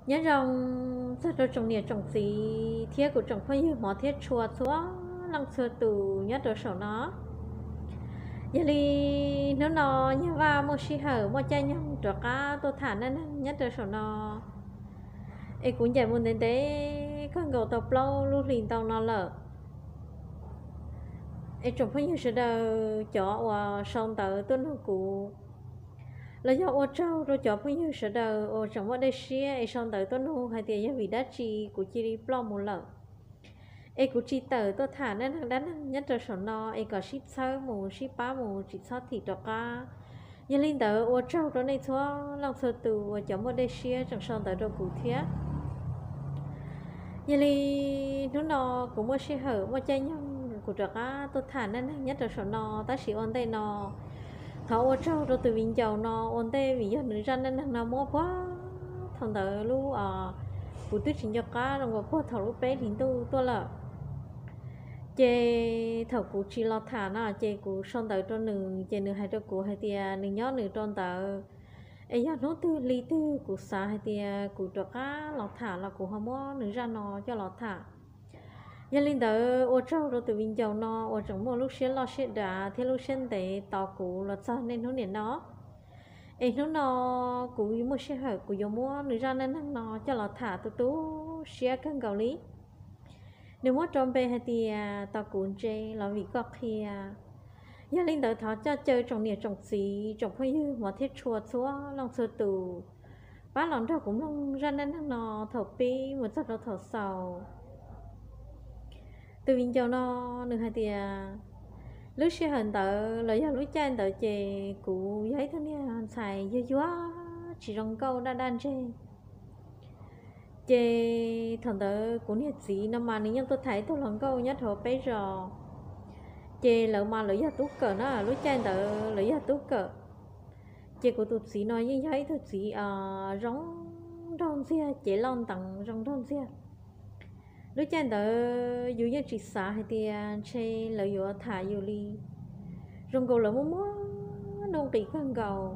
Nyob zoo txog rau tsoom niam tsoom txiv thiab kuv tsoom phooj ywg hmov thiab tshua txhua leej txhua tus nyob rau saum no. Yog li hnub no Nyuag Vaj muaj sij hawm muaj caij nyoog rov qab tuaj tham neej neeg nyob rau saum no, es kuv ncaim mus ntev ntev kawg nkaus tau plaub lub hlis ntau no lawm. Es tsoom phooj ywg sawv daws cov uas sau ntawv tuaj nug kuv, los yog ua tsaug rau cov phooj ywg sawv daws uas tseem muaj dej siab es sau ntawv tuaj nug hais tias yog vim dab tsi kuv cia li ploj mus lawm, es kuv tsis tawm tuaj tham neej neeg dab neeg nyob rau saum no es kom sib txhawb mus sib pab mus tsis txhob thim rov qab. Yog li ntawd ua tsaug rau nej txhua leej txhua tus uas cov muaj dej siab tseem sau ntawv rau kuv thiab. Yog li hnub no kuv muaj sij hawm muaj caij nyoog kuv rov qab tuaj tham neej neeg nyob rau saum no, tab sis ua ntej no thov ua tsaug rau tus viv ncaus no ua ntej vim yog nws zaj neej neeg no muab puag thaum ntawd lub, kuv twb tsis nco qab zoo nkaus puag thaum lub peb hlis ntuj tuaj lawm. Ces thaum kuv tsis los tham no ces kuv sau ntawv rau nws ces nws hais rau kuv hais tias nws nyob nws rau ntawd, es yog hnub twg hli twg kuv xav hais tias kuv rov qab los tham los kuv ho muab nws zaj no coj los tham. Yog li ntawd ua tsaug rau tus viv ncaus no uas tseem muaj lub siab loj siab dav thiab lub siab ntev tos kuv los txog niaj hnub niam no. Es hnub no kuv muaj sij hawm kuv yuav muab nws zaj neej neeg no coj los tham tu tu siab kawg nkaus li. Nws muab rau npe hais tias tos kuv ntse los vim koj qhia. Yog li ntawd thov coj caw tsoom niam tsoom txiv tsoom phooj ywg hmov thiab tshua txhua leej txhua tus pab los nrog kuv mloog zaj neej neeg no thaum pib mus txog rau thaum xaus. Tus viv ncaus no nws hais tias lub sij hawm ntawd los yog lub caij ntawd ces kuv yog ib tug niag ntxhais yuag yuag tsis zoo nkauj daj daj ntseg. Ces thaum ntawd kuv niag txiv no mas nws yeej tuaj tham ib tug hluas nkauj nyob rau peb zos. Ces lawv mas lawv yog tub kawm na, lub caij ntawd lawv yog tub kawm. Ces kuv tus txiv no yeej yog ib tug txiv zoo nraug ntxiag, cev loj nteev zoo nraug ntxiag. Lub caij ntawd yus yeej tsis xav hais tias ntshe lawv yuav tham yus li, zoo nkaus lawv muaj muaj nuj nqis kawg nkaus.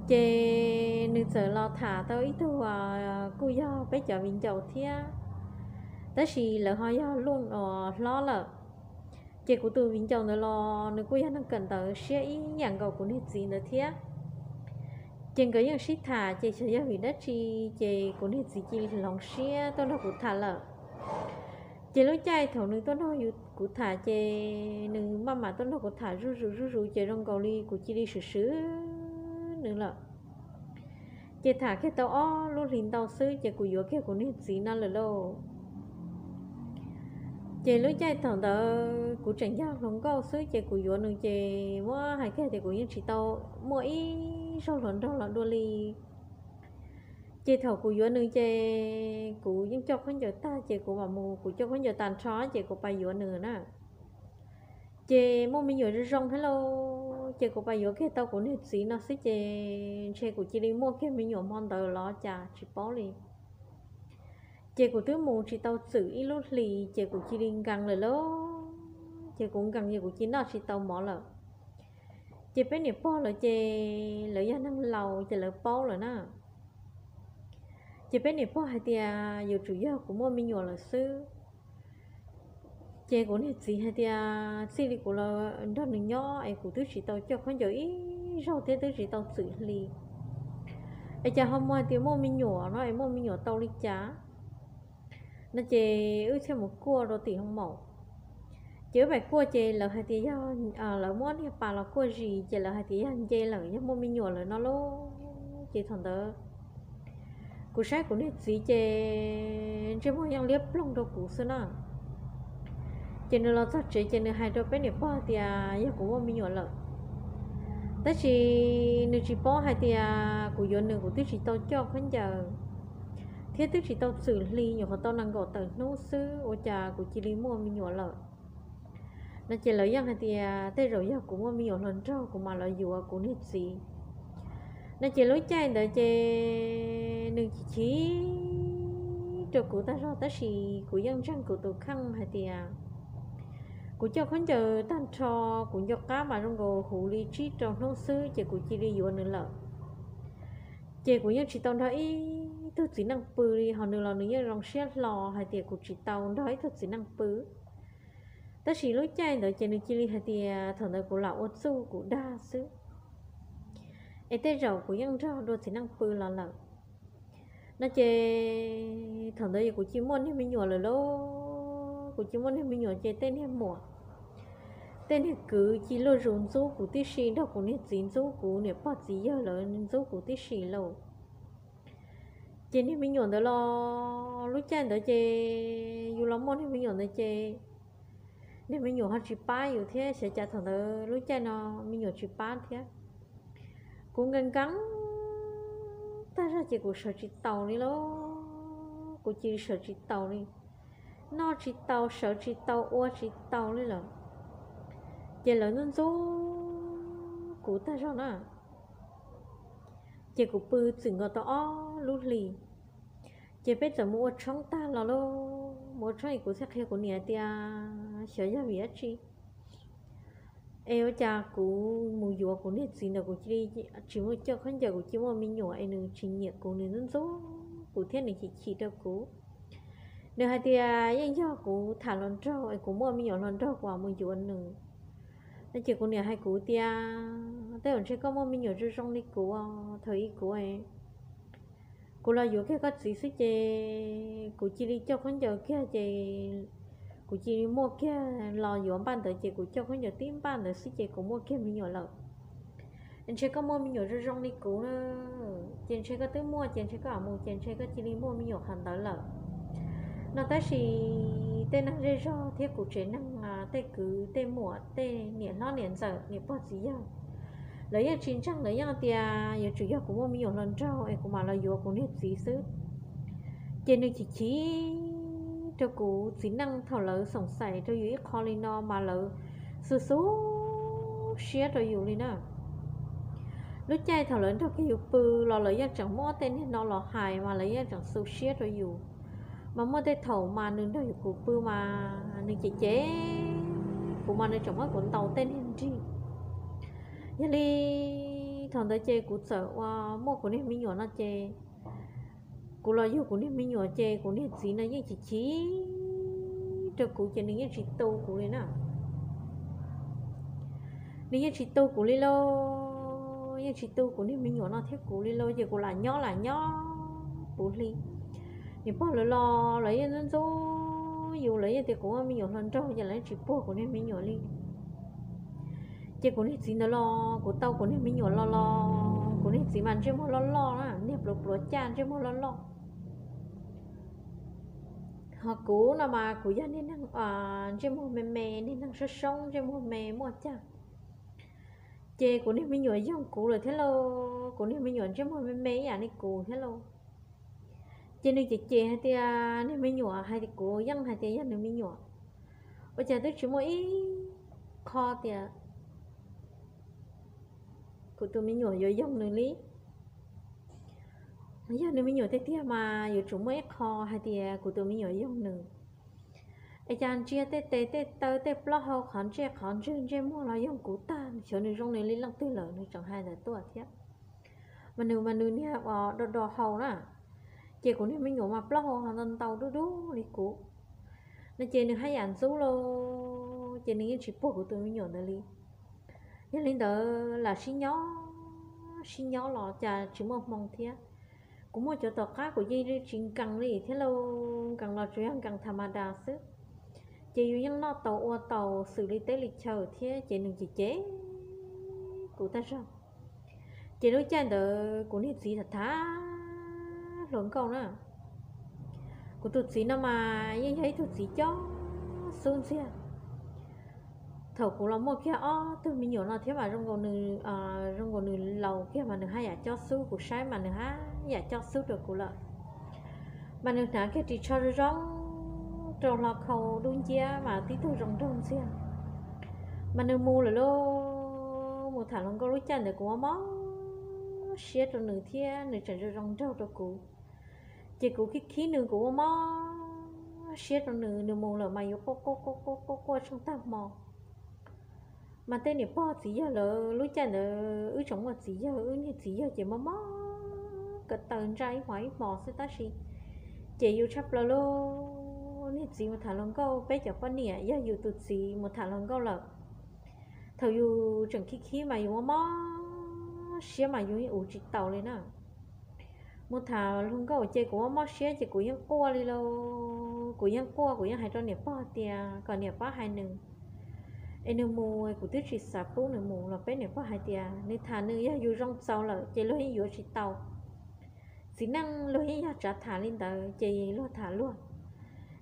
Ces nws txawm los tham tau ib tug kuj yog peb cov viv ncaus thiab, tab sis lawv ho yog luaj uas hlob lawm. Ces kuv tus viv ncaus ntawd los nws kuj yog neeg kawm ntawv siab ib yam nkaus kuv niag txiv ntawd thiab. Ces nkawd yeej sib tham ces xyov yog vim dab tsi, ces kuv niag txiv cia li hloov siab tuaj nrog kuv tham lawm. Ces lub caij thaum nws tuaj nrog kuv tham ces nws maj mam tuaj nrog kuv tham zuj zus zuj zus ces zoo nkaus li kuv cia li swm swm nws lawm. Ces tham kiag tau ob lub hlis ntau xwb ces kuv yuav kiag kuv niag txiv no lawm lauj. Ces lub caij thaum ntawd kuv tseem yog hluas nkauj xwb ces kuv yuav nws ces muab hais kiag tias kuv yeej tsis tau muaj ib zaug hluas nraug los dua li. Ces thaum kuv yuav nws ces kuv yeej coj khaub ncaws tag ces kuv mam mus, kuv coj khaub ncaws tag nrho ces kuv pais yuav nws na. Ces muaj me nyuam zoo zoo thiab lauj, ces kuv pais yuav kiag tau kuv niag txiv no xwb ces ntshe kuv cia li muaj kiag me nyuam hmo ntawd los cas tsis paub li. Ces kuv twb mus tsis tau txwm ib lub hlis ces kuv cia li nkees lawm lauj. Ces kuv nkees ces kuv cia li noj tsis tau mov lawm. Ces peb niam pog lawv ces lawv yog neeg laus ces lawv paub lawm na. Ces peb niam pog hais tias yuav tsum yog kuv muaj me nyuam lawm xwb. Ces kuv niag txiv hais tias txij li kuv los nrog nws nyob es kuv twb tsis tau coj khaub ncaws ib zaug thiab twb tsis tau txwm hli, es cas ho muaj hais tias muaj me nyuam no es muaj me nyuam tau li cas no. Ces wb thiaj mus kuaj rau tim hoo maum. Ces wb pais kuaj ces lawv hais tias yog, lawv muab niag pas los kuaj zis ces lawv hais tias yog nce lawm, yog muaj me nyuam lawm no lauj. Ces thaum ntawd kuv saib kuv niag txiv ces ntsej muag yeej liab ploog rau kuv xwb na. Ces nws los txog tsev ces nws hais rau peb niam pog tias yog kuv muaj me nyuam lawm, tab sis nws tsis paub hais tias kuv yuav nws kuv twb tsis tau coj khaub ncaws thiab twb tsis tau txwm hli, nyuam qhuav tau nees nkaum tawm hnub xwb ua cas kuv cia li muaj me nyuam lawm no. Ces lawv yeej hais tias tej zaum yog kuv muaj me nyuam hluas nraug kuv mam los yuav kuv niag txiv no. Ces lub caij ntawd ces nws chim rau kuv tag zog, tab sis kuv yeej ntseeg kuv tus kheej hais tias kuv coj khaub ncaws tag nrho, kuv nco qab mas zoo nkaus huv li tsib rau hnub xwb ces kuv cia li yuav nws lawm. Ces kuv yeej tsis tau nrog ib tug txiv neej pw li, ho nws los nws yeej zoo siab hlo hais tias kuv tsis tau nrog ib tug txiv neej pw. Tab sis lub caij ntawd ces nws cia li hais tias thaum ntawd kuv lam ua txuj kuv dag xwb, es tej zaum kuv yeej nrog dua txiv neej pw los lawm no ces thaum ntawd kuv cia muaj niag me nyuam lawm lauj. Kuv cia muaj niag me nyuam ces tej niag muam, tej niag kwv cia luaj zus ntxub kuv tib si, nrog kuv niag txiv ntxub, kuv niam pog txiv yawg lawv ntxub kuv tib si lauj. Ces niag me nyuam ntawd los lub caij ntawd ces yus los muaj niag me nyuam ntawd ces niag me nyuam ho tsis pab yus thiab, xyov cas thaum ntawd lub caij no me nyuam tsis pab thiab. Kuv nkees nkees tag zog ces kuv sawv tsis taus li lauj. Kuv cia li sawv tsis taus li, noj tsis taus sawv tsis taus ua tsis taus li lawm. Ces lawv ntxub ntxub kuv tag zog na. Ces kuv pw txwm nkaus tau ob lub hlis, ces peb txawm mus ua tshoob tag los lauj. Mus ua tshoob es kuv thiaj qhia kuv niam tias xyov yog vim dab tsi es ua cas kuv mus yuav kuv niag txiv ntawd kuv cia li tsis muaj coj khaub ncaws, kuv cia muaj me nyuam es nws tsis nyiam kuv, nws ntxub ntxub kuv thiab nws chim chim rau kuv. Nws hais tias yeej yog kuv tham hluas nraug es kuv muaj me nyuam hluas nraug kuv mam mus yuav nws no. Ces kuv niam hais kuv tias tej zaum ntshe koj muaj me nyuam zoo zoo li kuv, thaum ub kuv kuv los yuav kiag koj txiv xwb ces kuv cia li coj khaub ncaws kiag ces kuv cia li muaj kiag los yuav npaj ntawd ces kuv coj khaub ncaws tib npaj ntawd xwb ces kuv muaj kiag me nyuam lawm. Ntshe koj muaj me nyuam zoo zoo li kuv na, ces ntshe koj twb muaj ces ntshe koj mam mus ces ntshe koj cia li muaj me nyuam qhov ntawd lawm no. Tab sis tej neeg zej zog thiab kuv tsev neeg, tej kwv tej muam tej niam hlob niam ntxawm niam pog txiv yawg, lawv yeej tsis ntseeg, lawv yeej tias yuav tsum yog kuv muaj me nyuam hluas nraug es kuv mam los yuav kuv niag txiv xwb. Ces nws chim chim rau kuv txiv neej thaum lawv xoom xais rau yus ib qho li no mas lawv xu xu siab rau yus li na. Lub caij thaum lawv nrog kiag yus pw los lawv yeej tseem muab tej niag no los hais mas lawv yeej tseem xu siab rau yus. Mas muaj tej thaum mas nws nrog yus kuv pw mas nws cem cem kuv mas nws tseem muab kuv ntaus tej niag nrig. Yog li thaum ntawd ces kuv txawm ua muaj kuv niag me nyuam no ces kuv los yug kuv niag me nyuam ces kuv niag txiv no yeej chim chim rau kuv ces nws yeej tsis tu kuv li na. Nws yeej tsis tu kuv li lauj, yeej tsis tu kuv niag me nyuam no thiab kuv li lauj. Ces kuv lam nyob lam nyob puv hli, niam pog lawv los lawv yeej ntxub ntxub yus, lawv yeej tias kuv muaj me nyuam hluas nraug ces lawv yeej tsis puag kuv niag me nyuam li. Ces kuv niag txiv ntawd los kuv tau kuv niag me nyuam los los kuv niag txiv mas ntsej muag loj loj na, niag pluav pluav caj ntsej muag loj loj. Ho kuv no mas kuv yog niag neeg ntsej muag me me, niag neeg soob soob ntsej muag me muaj caj. Ces kuv niag me nyuam yoog kuv lawm thiab lauj, kuv niag me nyuam ntsej muag me me ib yam li kuv thiab lauj. Ces nws cem cem hais tias niag me nyuam hais tias kuv yeej hais tias yog nws me nyuam. Ua cas twb tsis muaj ib qho tias kuv tus me nyuam yuav yoog nws li. Yog nws me nyuam tiag tiag mas yuav tsum muaj ib qho hais tias kuv tus me nyuam yoog nws. Es cas ntsia tej tes tej taw tej plaub hau qhov ntsej qhov ntswg ntsej muag los yoog kuv tag, xyov nws zoo nws li leej twg lawm nws tseem hais ntawd tuaj thiab. Mas nws mas nws niag do do hau na, ces kuv niag me nyuam mas plaub hau ho ntau ntau dub dub li kuv no ces nws haj yam ntxub lauj, ces nws yeej tsis puag kuv tus me nyuam ntawd li. Yog li ntawd lam sib nyob sib nyob los cas tsis muaj hmoo thiab. Kuv muaj cov tom qab kuv yeej tsis nkees li thiab lauj, nkees los tsuas yog nkees tha ma das xwb. Ces yus yeej noj tau ua tau xws li teb li chaw thiab ces nws cem cem kuv tag zog. Ces lub caij ntawd kuv niag txiv tham tham hluas nkauj na. Kuv tus txiv no mas yeej yog ib tug txiv cob xub ntxiag. Thaum kuv los muaj kiag ob tug me nyuam no thiab mas zoo nkaus nws, zoo nkaus nws laus kiag mas nws haj yam cob xub, kuv saib mas nws haj yam cob xub rau kuv lawm. Mas nws hnav kiag ris tsho zoo zoo rau hlo khau dub nciab mas tib tug zoo nraug ntxiag. Mas nws mus lawm lauj, mus tham hluas nkauj lub caij ntawd kuv mob mob siab rau nws thiab nws tseem zoo zoo nraug rau kuv. Ces kuv khib khib nws kuv mob mob siab rau nws, nws mus lawm mas yuav quaj quaj quaj quaj quaj quaj tsheej tag hmo. Mas tej niam pog txiv yawg lawv lub caij ntawd wb tseem muaj txiv yawg, wb niag txiv yawg ces mob mob ko taw ntsaj ib hmos ib hmos xwb tab sis ces yus tshaj plaws lauj. Niag txiv mus tham hluas nkauj, peb cov poj niam yog yus tus txiv mus tham hluas nkauj lawm, thaum yus tseem khib khib mas yus mob mob siab mas yus yeej ua tsis taus li na. Mus tham hluas nkauj ces kuv mob mob siab ces kuv yeej quaj li lauj, kuv yeej quaj, kuv yeej hais rau niam pog tias kom niam pab hais nws es nws mus, kuv twb tsis xav pub nws mus los peb niam pog hais tias nws tham nws, yog yus zoo txaus lawm ces luag yeej yuav tsis tau. Txiv neej luag yeej yog tsav tham li ntawd ces luag tham luag,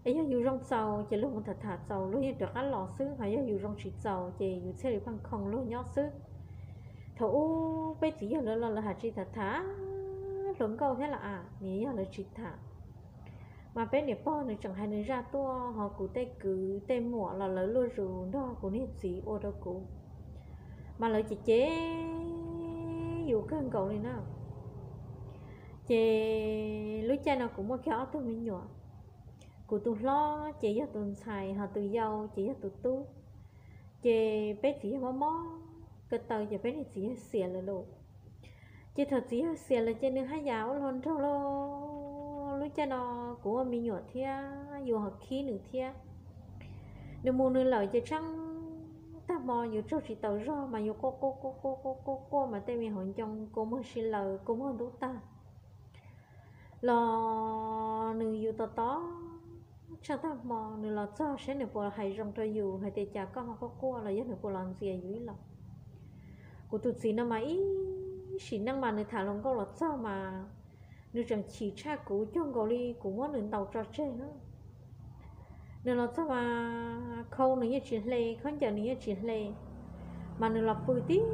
es yog yus zoo txaus ces luag mus tham tham txaus luag yeej rov qab los xwb, ho yog yus zoo tsis txaus ces yus thiaj li pheej khoo luag nyob xwb. Thaum ub peb txiv yawg lawv los lawv hais tsis tham tham hluas nkauj thiab los as, nws yog lawv tsis tham. Mas peb niam pog nws tseem hais nws zaj tuaj, ho kuv tej kwv tej muam los lawv luaj zus nrog kuv niag txiv ua rau kuv, mas lawv cem cem yus kawg nkaus li na. Ces lub caij no kuv muaj kiag ob tug me nyuam, kuv tus hlob ces yog tus ntxhais, ho tus yau ces yog tus tub. Ces peb txiv yawg mob mob ko taw ces peb niag txiv yawg xiam lawm lauj. Ces thaum txiv yawg xiam lawm ces nws haj yam ua hluas nraug lauj. Lub caij no kuv muaj me nyuam thiab yus ho khib nws thiab. Nws mus nws lawm ces tsheej tag hmo yus tsaug tsis taus zog mas yus quaj quaj quaj quaj quaj quaj mas tej me hauv ncoo kua muag si laws kua muag ntub tag los nws yus tos tos tsheej tag hmo nws los txog saib nws puas hais zoo rau yus hais tias cas koj ho quaj quaj los yog nws puas los ntxias yus ib los. Kuv tus txiv no mas ib sim neej mas nws tham hluas nkauj los txog mas nws tseem chim tshaj kuv cuag nkaus li kuv muab nws ntaus tso tseg na. Nws los txog mas khau nws yeej tsis hle, khaub ncaws nws yeej tsis hle, mas nws los pw tib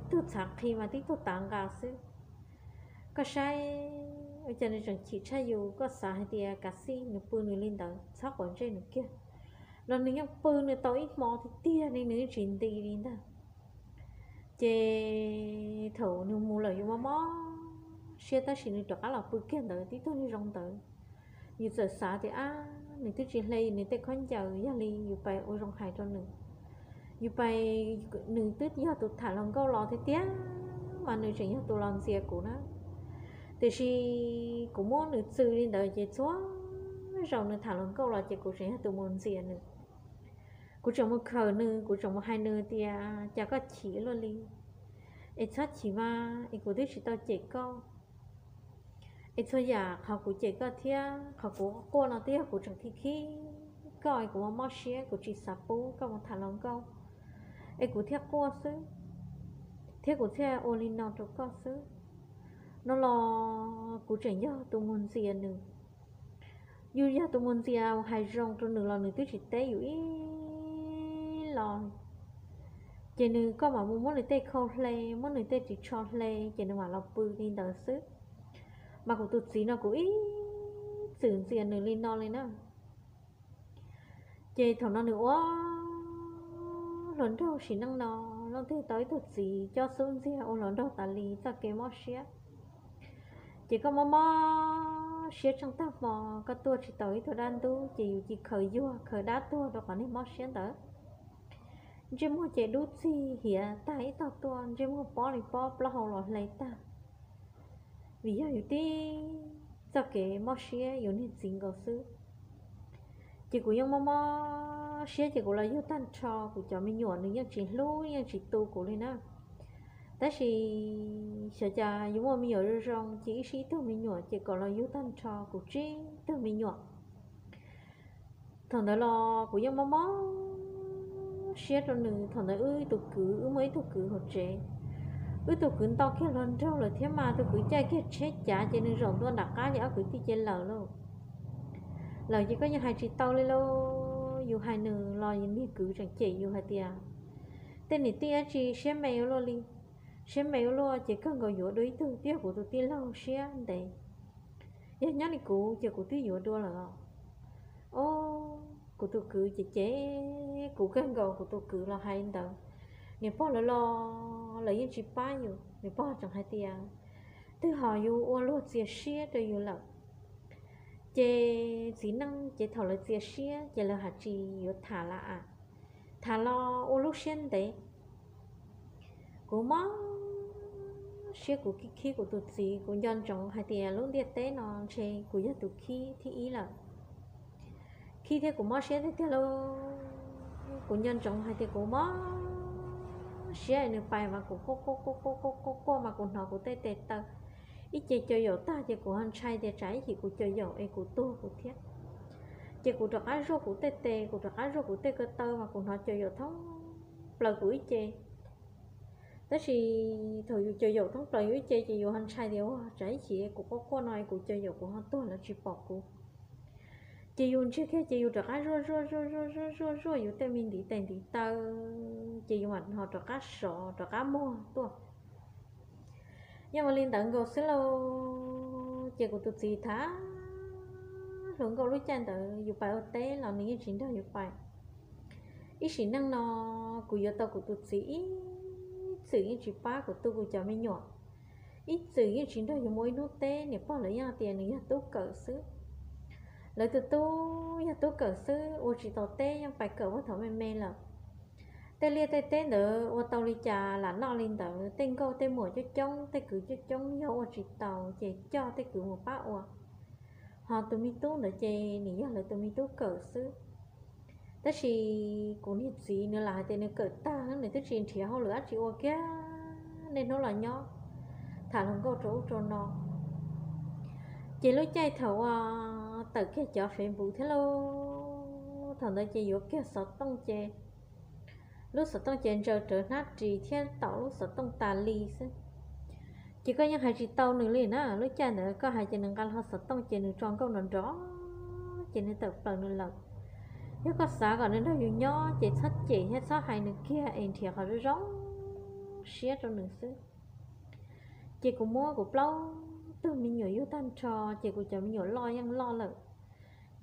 tug txhav qhi mas tib tug tav nqa xwb. Koj saib, ua cas nws tseem chim tshaj yus, koj xav hais tias kav xij nws pw nws li ntawd txhob quav ntsej nws kiag, los nws yeej pw nws tau ib hmo tiag tiag li nws yeej tsis nti li ntag. Ces thaum nws mus lawm yus mob mob siab tab sis nws rov qab los pw kiag ntawd tib tug niag zoo ntawd. Yus txawm xav tias ab nws twb tsis hle nws tej khaub ncaws, yog li yus pais ua zoo hais rau nws. Yus pais, nws twb yog tus tham hluas nkauj los tiag tiag mas nws tseem yog tus los ntxias kuv na. Tiam sis kuv muab nws txwm li ntawd ces txhua zaus nws tham hluas nkauj los ces kuv tseem yog tus mus ntxias nws. Kuv tseem mus khawm nws, kuv tseem mus hais nws tias cas koj chim luaj li, es txhob chim mas es kuv twb tsis tau cem koj. Es txhua yam qhov kuv cem koj thiab qhov kuv quaj no twb yog kuv tseem khib khib koj es kuv mob mob siab kuv tsis xav pub koj mus tham hluas nkauj es kuv thiaj quaj xwb, thiab kuv thiaj ua li no rau koj xwb. No los kuv tseem yog tus mus ntxias nws. Yus yog tus mus ntxias hais zoo rau nws los nws twb tsis teb yus ib los. Ces nws, koj mam mus muab nws tej khau hle, muab nws tej ris tsho hle ces nws mam los pw li ntawd xwb. Mas kuv tus txiv no kuv ib txwm ntxias nws li no li na. Ces thaum no nws ua hluas nraug sim neej no, leej twg tau ib tug txiv cob xub ntxiag ua hluas nraug tas li txoj kev mob siab. Ces koj mob mob siab tsheej tag hmo, koj tuaj tsis tau ib tug dab ntub ces yus cia li khaws yuag khaws dab tuag rau qhov niag mob siab ntawd. Ntsej muag ces dub txig hiav tag ib tog tuaj, ntsej muag pob li pob, plaub hau los hle tag. Vim yog yus tib txoj kev mob siab yus niag txiv nkaus xwb. Ces kuv yeej mob mob siab ces kuv los yug tag nrho kuv cov me nyuam, nws yeej tsis hlub yeej tsis tu kuv li na. Tab sis xyov cas yus muaj me nyuam zoo zoo ces ib sib ib tug me nyuam ces kom los yug tag nrho kuv tsib tug me nyuam. Thaum ntawd los kuv yeej mob mob siab rau nws. Thaum ntawd wb tus kwv, wb muaj ib tug kwv hauv tsev, wb tus kwv nto kiag hluas nraug lawm thiab mas tus kwv caij kiag tsheb cav ces nws zaum ntua nram qab ces ob kwv tij cia li lawm lauj. Lawm ces koj yeej hais tsis tau li lauj, yus hais nws los niag kwv tseem cem yus hais tias tej niam tij dab tsi siab me ua luaj li. Siab me ua luaj ces kawg nkaus yuav dua ib tug, twb yog kuv tus tij laug siab ntev, yog nyob li kuv ces kuv twb yuav dua lawm os. Os, kuv tus kwv ces cem kuv kawg nkaus, kuv tus kwv los hais li ntawd. Niam pog lawv los lawv yeej tsis pab yus, niam pog tseem hais tias twb ho yus ua luag txias siab rau yus lawm. Ces txiv neej ces thaum lawv txias siab ces lawv hais tsis yuav tham lawm as, tham los ua lub siab ntev. Kuv mob siab kuv khib kuv tus txiv, kuv nco ntsoov hais tias lub ntiaj teb no ntshe kuv yog tus khib thib ib lawm. Khib thiab kuv mob siab tiag tiag lauj. Kuv nco ntsoov hais tias kuv mob siab es nws pais mas kuv quaj quaj quaj quaj quaj quaj mas kuv hnov kuv tej tes taw. Ib ce cuag yaum tag ces kuv ho ntshai tias tsam ib chim kuv cuag yaum es kuv tuag kuv thiab. Ces kuv rov qab zuaj kuv tej tes, kuv rov qab zuaj kuv tej ko taw mas kuv hnov cuag yaum thoob plaws kuv ib ce. Tab sis thaum yus cuag yaum thoob plaws yus ib ce ces yus ho ntshai tias ua tsam ib chim kuv quaj quaj no es kuv cuag yaum kuv ho tuag lawv tsis pom kuv. Ces yus ntsiag kiag ces yus rov qab zuaj zuaj zuaj zuaj zuaj zuaj yus tej me ntiv tes ntiv taw, ces yus mam ho rov qab sov rov qab muag tuaj. Yeej ua li ntawd nkaus xwb lauj. Ces kuv tus txiv tham hluas nkauj lub caij ntawd yus pais ua teb los nws yeej tsis nrog yus pais. Ib sim neej no kuv yuav tau kuv tus txiv ib txwm yeej tsis pab kuv tu kuv cov me nyuam, ib txwm yeej tsis nrog yus mus ib hnub teb. Niam pog lawv yeej tias nws yog tub kawm xwb. Lawv tus tub yog tub kawm xwb ua tsis tau teb yeej pais kawm ua thaum me me lawm. Tej liaj tej teb ntawd ua tau li cas lam noj li ntawd, tej nkauj tej muam coob coob tej kwv coob coob yog ua tsis tau ces coj tej kwv mus pab ua. Ho tus me tub ntawd ces nws yog lawv tus me tub kawm xwb. Tab sis kuv niag txiv nws lam hais tias nws kawm tag nws twb tsis nrhiav hauj lwm dab tsi ua kiag, niaj hnub los nyob tham hluas nkauj rau ub rau no. Ces lub caij thaum uas tawm kiag cov Facebook thiab lauj, thaum ntawd ces yuav kiag xov tooj ces lub xov tooj ces ntsaws rawv hnab ris thiab taus lub xov tooj tas li xwb. Ces koj yeej hais tsis tau nws li na, lub caij ntawd koj hais ces nws nqa hlo xov tooj ces nws tso nkauj nrov nrov ces nws tawm plaws nws lawm. Yog koj xav kom nws nrog yus nyob ces txhob cem thiab txhob hais nws kiag es nrhiav qhov zoo zoo siab rau nws xwb. Ces kuv muab kuv plaub tug me nyuam yug tag nrho, ces kuv cov me nyuam loj yeej loj lawm.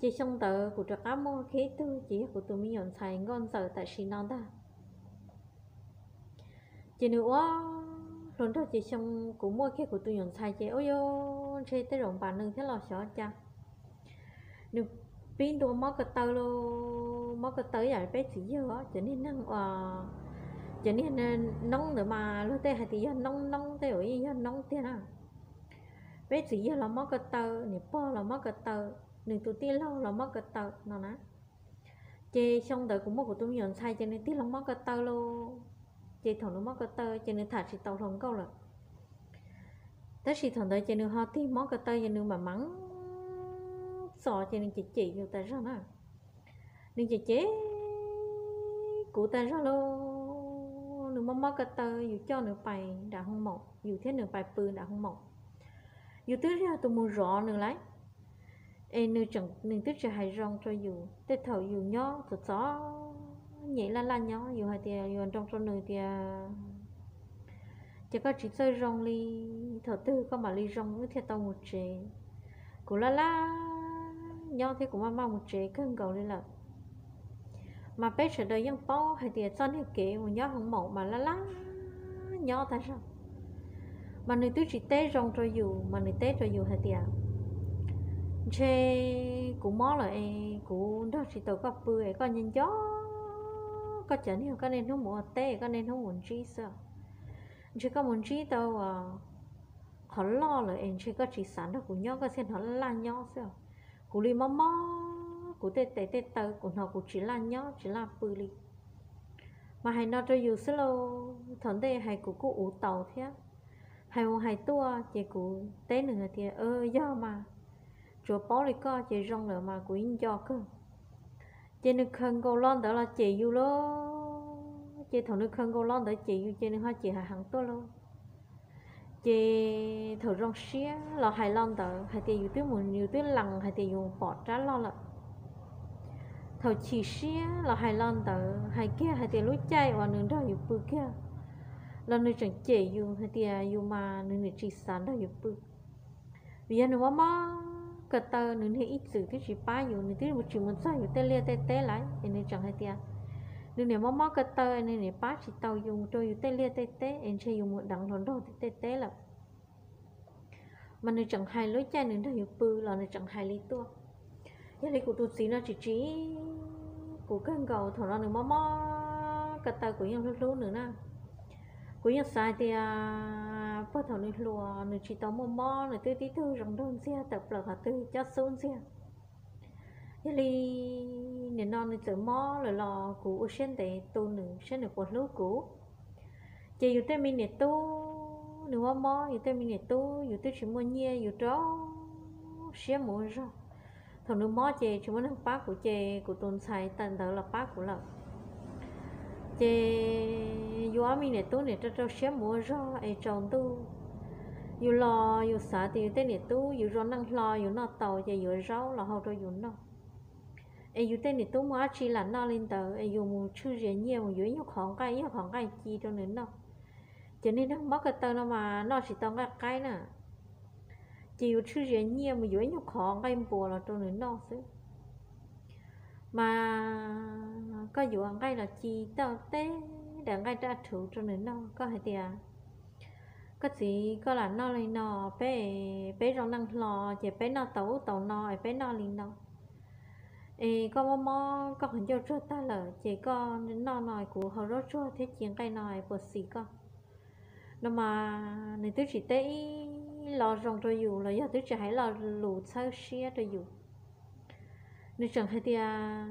Ces xyoo ntawd kuv rov qab muaj kiag ib tug ces yog kuv tus me nyuam ntxhais nkauj ntxawm tam sim no ntag. Ces nws ua hluas nraug ces xyoo kuv muaj kiag kuv tus nyuam ntxhais ces ua yuav ntshe tej zaum npam nws thiab los xyov cas. Nws pib ntua mob ko taw lauj, mob ko taw ib yam peb txiv yawg cov niag neeg uas, cov niag noob ntawd mas luag tej hais tias yog noob noob tej zaum yeej yog noob tiag na. Peb txiv yawg los mob ko taw, niam pog los mob ko taw, nws tus tij laug los mob ko taw no na. Ces xyoo ntawd kuv muaj kuv tus me nyuam ntxhais ces nws tig los mob ko taw lauj. Ces thaum nws mob ko taw ces nws tham tsis tau hluas nkauj lawm. Tab sis thaum ntawd ces nws ho tig mob ko taw ces nws mam mam txos ces nws cem cem yus tas zog na. Nws cem cem kuv tas zog lauj, nws mob mob ko taw yus coj nws pais nram hoo maum, yus thiab nws pais pw nram hoo maum. Yus twb yog tus mus zov nws lawm, es nws twb tsis hais zoo rau yus. Tej thaum yus nyob txom txom nyem laj laj nyob, yus hais tias yuav nroo rau nws tias, ces koj tsis txawj zoo li, thaum twg koj mam li zoo wb thiaj tau mus tsev. Kuv laj laj nyob thiab kuv maj maj mus tsev kawg nkaus li lawm. Mas peb sawv daws yeej paub hais tias txoj niag kev mus nyob hoo maum mas laj laj nyob tag zog. Mas nws twb tsis teb zoo rau yus, mas nws teb rau yus hais tias, ntshe kuv mob lawm es kuv nrog tsis tau koj pw es koj nco nco koj cov niag, koj niaj hnub mus ua teb, koj niaj hnub mus ntsib xwb. Ntshe koj mus ntsib tau qhov loj lawm es ntshe koj tsis xav nrog kuv nyob, koj thiaj hnov laj laj nyob xwb. Kuv li mob mob kuv tej tes tej taw, kuv hnov kuv tsis laj nyob tsis laj pw li. Mas hais no rau yus xwb lauj, thaum ntej hais kuv kuj uv taus thiab, hais mus hais tuaj ces kuv teb nws hais tias, yog mas, tsuav paub li koj ces zoo lawm mas kuv yeej nco kawg. Ces nws khaws nkaus lo ntawd los cem yus lauj. Ces thaum nws khaws nkaus lo ntawd cem yus ces nws ho cem hav heev tuaj lauj. Ces thaum zoo siab los hais lo ntawd hais tias yus twb mus, yus twb lees hais tias yus pom rab loj lawm. Thaum chim siab los hais lo ntawd hais kiag hais tias lub caij uas nws nrog yus pw kiag los nws tseem cem yus hais tias yus mas nws niam tsis xav nrog yus pw. Vim yog nws mob mob ko taw, nws niag ib txwm twb tsis pab yus, nws twb tsis mus txog yus tej liaj tej teb lawm es nws tseem hais tias nws niam mob mob ko taw, nws niam pab tsis tau yus rau yus tej liaj tej teb es ntshe yus mus deev hluas nraug tej teb lawm. Mas nws tseem hais lub caij nws nrog yus pw los nws tseem hais li tuaj. Yog li kuv tus txiv no tsis tsim kuv kawg nkaus, thaum no nws mob mob ko taw kuv yeej hlub hlub nws na. Kuv yeej xav hais tias Puag thaum nws hluas nws tsis tau muaj mob, nws twb tib tug zoo nraug ntxiag tawm plaws qhov twg cob xub ntxiag. Yog li nim no nws txawm mob lawm los kuv ua siab ntev tu nws saib nws puas hlub kuv. Ces yus tej me niam tub, nws mob mob yus tej me niam tub, yus twb tsis muaj nyiaj, yus rau siab mus ua zog. Thaum nws mob ces tsis muaj neeg pab kuv ces kuv tus ntxhais tawm ntawd los pab kuv lawm. Ces yus ob me niam tub niam rau rau siab mus ua zog es tsaus ntuj, yus los yus xav tias yus tej niam tub yus zoo neej hlo yus noj tau ces yuav zaub los hau rau yus noj. Es yus tej niam tub muaj dab tsi lam noj li ntawd es yus mus tshwj zias nyiaj mus yuav ib nyuag qhov nqaij, ib nyuag qhov nqaij ci rau nws noj. Ces niag neeg mob ko taw no mas noj tsis tau nqaij qaib na, ces yus tshwj zias nyiaj mus yuav ib nyuag qhov nqaij npua los rau nws noj xwb. Mas koj yuav nqaij los ci tau tej daim nqaij raj rhuv rau nws noj, koj hais tias, koj txiv, koj lam noj li no, peb, peb zoo neej hlo ces peb noj tau ub tau no es peb noj li no. Es koj mob mob koj qhov ncauj tsuag tag lawm ces koj noj no kuv hau zaub tsuag thiab ci nqaij no es puas xis koj? No mas nws twb tsis teb ib lo zoo rau yus los yog twb tsis hais lo lus txhawb siab rau yus. Nws tseem hais tias,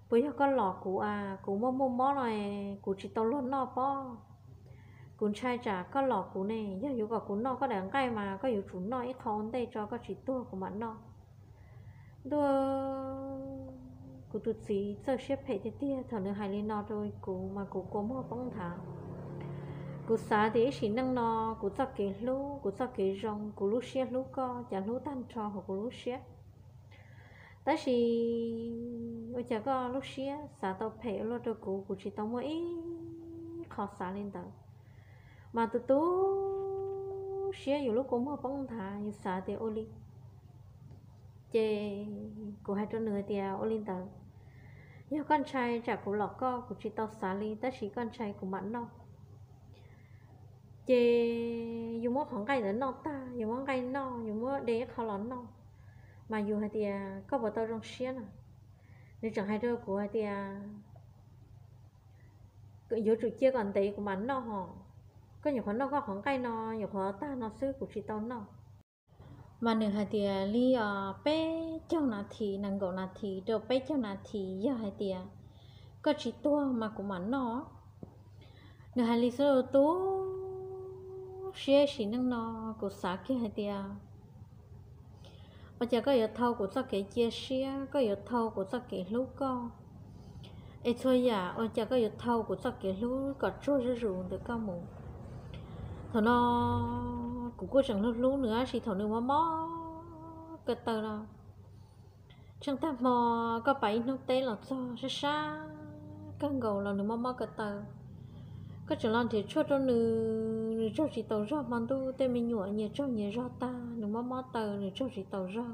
puas yog koj los kuv a, kuv muaj muaj mob no es kuv tsis tau luag noj pob. Kuv ntshai tsam koj los kuv ne, yog yuav kom kuv noj koj daim nqaij mas koj yuav tsum noj ib qho ua ntej tso koj tsis tuag kuv mam noj. Ntuj, kuv tus txiv txawj siab phem tiag tiag, thaum nws hais li no rau kuv mas kuv kua muag poob nthav. Kuv xav tias ib sim neej no kuv txoj kev hlub, kuv txoj kev zoo, kuv lub siab hlub koj, cas hlub tag nrho hauv kuv lub siab. Tab sis ua cas koj lub siab xav tau phem ua luaj rau kuv, kuv tsis tau muaj ib qho xav li ntawd. Mas tus tu siab yus lub kua muag poob nthav, yus xav tias ua li. Ces kuv hais rau nws hais tias ua li ntawd, yog koj ntshai tsam kuv los koj, kuv tsis tau xav li, tab sis koj ntshai kuv mam noj. Ces yus muab qhov nqaij ntawd noj tag, yus muab nqaij noj, yus muab de ib qho los noj, mas yus hais tias koj puas tau zoo siab na? Nws tseem hais rau kuv hais tias yuav tsum cia kom ntev kuv mam noj hos. Koj nyuam qhuav noj koj qhov nqaij no nyuam qhuav tag no xwb kuv tsis tau noj. Mas nws hais tias li os, peb caug nas this, nees nkaum nas this rau peb caug nas this, yog hais tias koj tsis tuag mas kuv mam noj. Nws hais li xwb tu siab sim neej no, kuv xav kiag hais tias ua cas koj yuav thau kuv txoj kev cia siab, koj yuav thau kuv txoj kev hlub koj, es txhua yam ua cas koj yuav thau kuv txoj kev hlub kom tsuag zuj zus ntawm koj mus. Thaum no kuv kuj tseem hlub hlub nws tab sis thaum nws mob mob ko taw no, tsheej tag hmo koj pab ib hnub teb los txog sab sab kawg nkaus los nws mob mob ko taw. Koj tseem los nrhiav tshuaj rau nws, nws tsaug tsis taus zog, hmo ntuj tej me nyuam nyias tsaug nyias zog tag, nws mob mob taw nws tsaug tsis taus zog.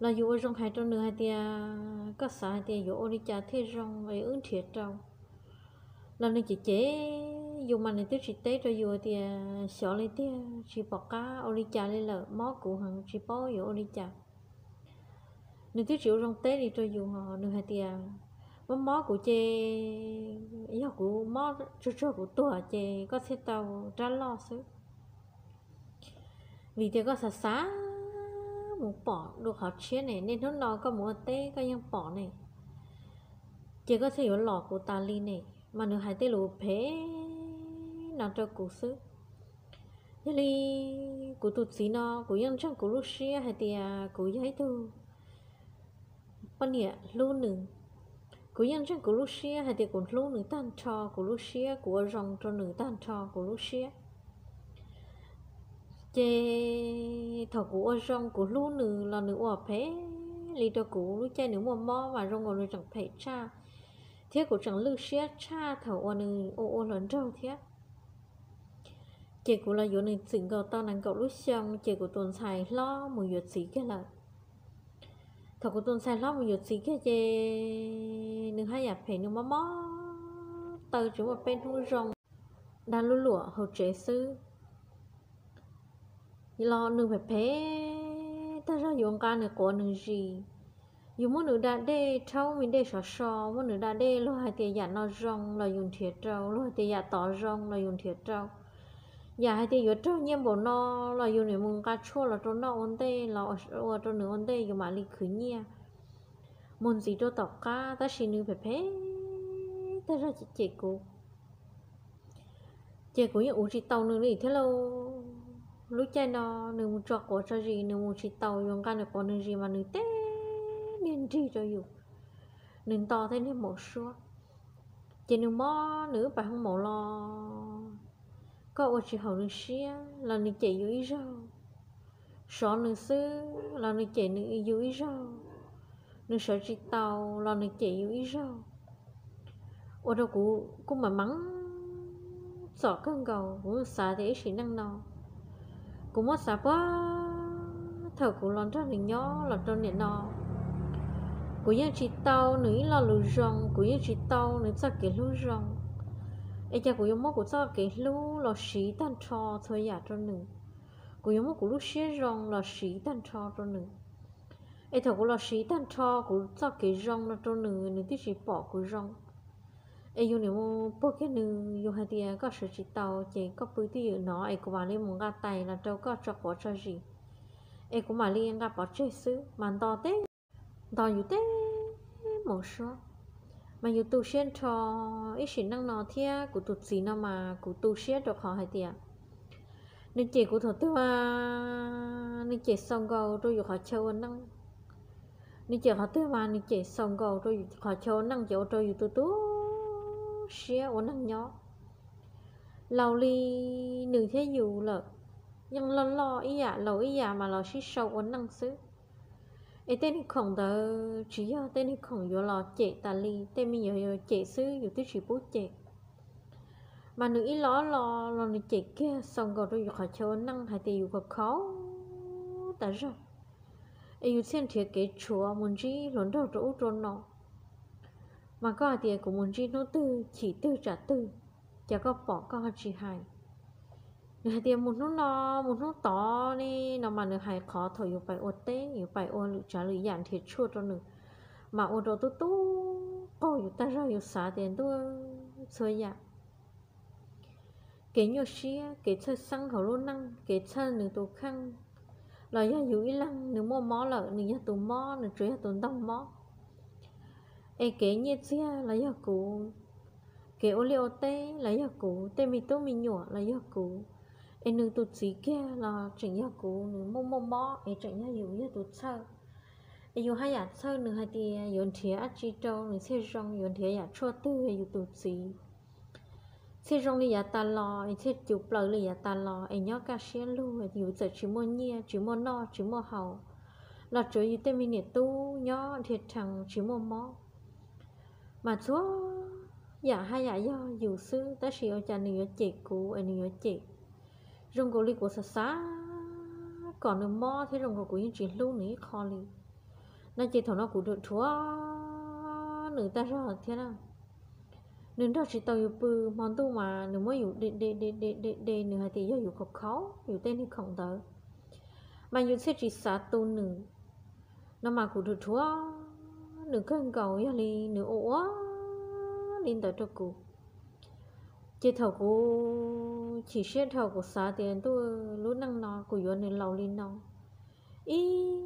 Los yus ua zoo hais rau nws hais tias koj xav hais tias yuav ua li cas thiaj zoo es wb nrhiav rau. Los nws cem cem yus mas nws twb tsis teb rau yus tias xyov li tiag, tsis pom qab ua li cas li lawm, mob kuv heev tsis paub yuav ua li cas. Nws twb tsis ua zoo teb li rau yus hos, nws hais tias mob mob kuv ces yog kuv mob tsuag tsuag kuv tuag ces koj thiaj tau rab loj xwb. Vim tias koj xav xav mus pom dua qhov tshiab ne, niaj hnub no koj mus ua teb koj yeej pom ne, ces koj thiaj yuav los kuv tas li ne. Mas nws hais tej lus phem no rau kuv xwb. Yog li kuv tus txiv no kuv yeej ntseeg kuv lub siab hais tias kuv yog ib tug poj niam hlub nws. Kuv yeej ntseeg kuv lub siab hais tias kuv hlub nws tag nrho kuv lub siab, kuv ua zoo rau nws tag nrho kuv lub siab. Ces thaum kuv ua zoo kuv hlub nws los nws ua phem li rau kuv. Lub caij nws muaj mob mas zoo nkaus nws tseem phem tshaj, thiab kuv tseem lwj siab tshaj thaum uas nws ua ua hluas nraug thiab. Ces kuv los yuav nws txwm nkaus tau nees nkaum lub xyoo ces kuv tus ntxhais hlob mus yuav txiv kiag lawm. Thaum kuv tus ntxhais hlob mus yuav txiv kiag ces nws haj yam phem, nws mob mob taw tsis muaj peb hnub zoo, dag luj luam hauv tsev xwb. Los nws phem phem tag zog, yuav nqa nws quav nws zis, Yus muab nws da dej rhaub me dej sov so, muab nws da dej, luag hais tias yam no zoo los yus nrhiav rau, luag hais tias yam tod zoo los yus nrhiav rau. Yam hais tias yuav raug nyiaj npaum no los yus nim mus nqa tshuaj los rau noj ua ntej los ua rau nws ua ntej yus mam li khwv nyiaj mus ntxiv rau tom qab, tab sis nws phem phem tag zog cem kuv. Ces kuv yeej uv tsis tau nws li thiab lauj. Lub caij no nws mus tso quav tso zis, nws mus tsis taus, yuav nqa nws quav nws zis mas nws teb niag nrig rau yus, nws nto tej niag maum suab. Ces nws mob nws wb pais hoo maum los, koj ua tsis haum nws siab los nws cem yus ib zaug, sov nws xwb los nws cem nws yus ib zaug, nws sawv tsis tau los nws cem yus ib zaug. Ua rau kuv kuj mam meev txom kawg nkaus, kuv xav tias ib sim neej no, kuv muab xav puag thaum kuv los nrog nws nyob los rau nim no, kuv yeej tsis tau nws ib lo lus zoo, kuv yeej tsis tau nws txoj kev hlub zoo. Es cas kuv yuav muab kuv txoj kev hlub los siv tag nrho txhua yam rau nws, kuv yuav muab kuv lub siab zoo los siv tag nrho rau nws. Es thaum kuv los siv tag nrho kuv txoj kev zoo no rau nws, nws twb tsis pom kuv zoo. Es yus nim mus puag kiag nws, yus hais tias koj sawv tsis tau ces koj pw twj ywm no es kuv mam li mus nqa tais los rau koj tso quav tso zis, es kuv mam li nqa pov tseg xwb mas nto teb, nto yus teb maum suab. Mas yus tu siab nrho ib sim neej no thiab kuv tus txiv no mas kuv tu siab rau qhov hais tias nws cem kuv thaum twg mas nws cem xaus nkaus rau yus qhov chaw ua neej. Nws cem qhov twg mas nws cem xaus nkaus rau yus qhov chaw ua neej, ces ua rau yus tu tu siab ua neej nyob. Laus li nws thiab yus lawm, yeej loj loj ib yam laus ib yam mas los sib sau ua neej xwb. Es tej niag khoom ntawd tsis yog tej niag khoom yuav los cem tas li, tej me nyuam yuav cem xwb yus twb tsis pub cem. Mas nws ib lo ob lo los nws cem kiag xaus nkaus rau yus qhov chaw ua neej hais tias yus khaus khaus tas zog, es yus thiaj nrhiav kev tshuav mus ntsib hluas nraug rau ub rau no. Mas koj hais tias kuv mus ntsib hnub twg chim twg tsam twg, cas koj pom koj ho tsis hais? Nws hais tias mus hnub no, mus hnub tod ne no mas nws hais qhov thaum yus pais ua teb, yus pais ua lwm tsav lwm yam nrhiav tshuaj rau nws, mas ua rau tub tub qaug yus tag zog, yus xav tias ntuj, txhua yam, kev nyuaj siab, kev txhawj xeeb hauv lub neej, kev txhawj nws tus kheej, los yog yus ib leeg nws muaj mob lawm, nws yog tus mob, nws tsuas yog tus ntaug mob. Es kev nyiaj txiag los yog kuv, kev ua liaj ua teb los yog kuv, tej me tub me nyuam los yog kuv, es nws tus txiv kiag los tseem yog kuv, nws muaj muaj mob es tseem yog yus yog tus txhawj. Es yus haj yam txhawj nws hais tias yuav nrhiav dab tsi rau nws thiaj zoo, yuav nrhiav yam tshuaj twg yus tus txiv thiaj zoo li yav tas los, es thiaj cus plaws li yav tas los, es nyob kaj siab lug, yus txawm tsis muaj nyiaj, tsis muaj noj, tsis muaj haus, los tsuav yus tej me niam tub nyob dhia rhees tsis muaj mob. Mas txhua yam haj yam yog yus xwb, tab sis ua cas nws yuav cem kuv es nws yuav cem zoo nkaus li kuv xav xav kom nws mob thiab zoo nkaus kuv yeej tsis hlub nws ib qho li. No ces thaum no kuv dhuav dhuav nws tag zog thiab na. Nws nrog tsis tau yus pw, hmo ntuj mas nws muab yus de de de de de de, nws hais tias yog yus khaus khaus yus tej niag khoom ntawd, mas yus thiaj tsis xav tu nws. No mas kuv dhuav dhuav nws kawg nkaus, yog li nws ua ua li ntawd rau kuv. Ces thaum kuv chim siab dhau, kuv xav tias ntuj, lub neej no kuv yuav nws laus li no, ib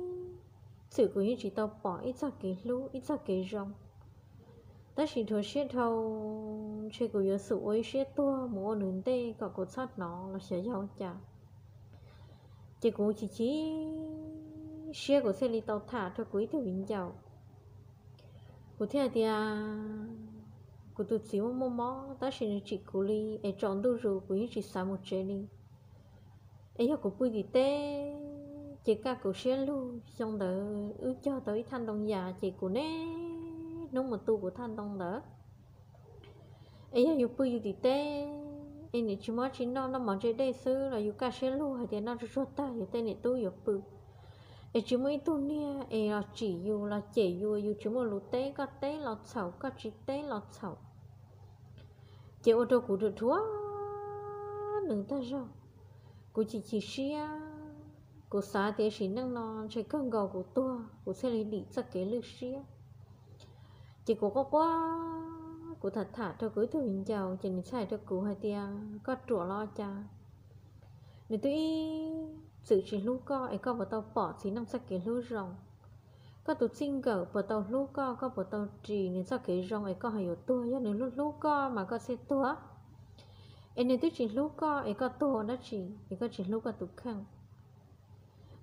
txwm kuv yeej tsis tau pom ib txoj kev hlub, ib txoj kev zoo. Tab sis dhuav siab dhau, ntshe kuv yuav xub ua ib siab tuag mus ua nws ntej kom kuv txhob hnov los xyov yog ua cas. Ces kuv chim chim siab, kuv thiaj li tau tham rau kuv ib tug viv ncaus. Kuv thiaj hais tias kuv tus txiv muaj muaj mob, tab sis nws tsim kuv li, es tsaus ntuj zus kuv yeej tsis xav mus tsev li. Es yog kuv pw tim teb, ces kaj kuv siab lug, xyoo ntawd wb cog tau ib thaj ntoo yas, ces kuv niaj hnub mus tu kuv thaj ntoo ntawd. Es yog yus pw yus tim teb, es nim tsis mob tsis noj, noj mov ntse dej xwb los yus kaj siab lug hais tias noj tsuag tsuag tag yus tej niam tub yuav pw. Es tsis muaj ib tug niag es los tsim yus los cem yus, yus tsis muaj lus teb, koj teb los txhaum, koj tsis teb los txhaum. Ces ua rau kuv dhuav dhuav nws tag zog, kuv chim chim siab, Kuv xav tias sim neej no ntshe kawg nkaus kuv tuag kuv thiaj li dim txoj kev lwj siab. Ces kuv quaj quaj, kuv tham tham rau kuv ib tug viv ncaus ces nws txawm hais rau kuv hais tias koj ruam los cas, nws twb ib txwm tsis hlub koj es koj puas tau pom txiv neej txoj kev hlub zoo? Koj tus txij nkawm puas tau hlub koj, koj puas tau ris nws txoj kev zoo es koj ho yuav tuag? Yog nws hlub hlub koj mas koj thiaj tuag, es nws twb tsis hlub koj es koj tuag ua dab tsi es koj tsis hlub koj tus kheej?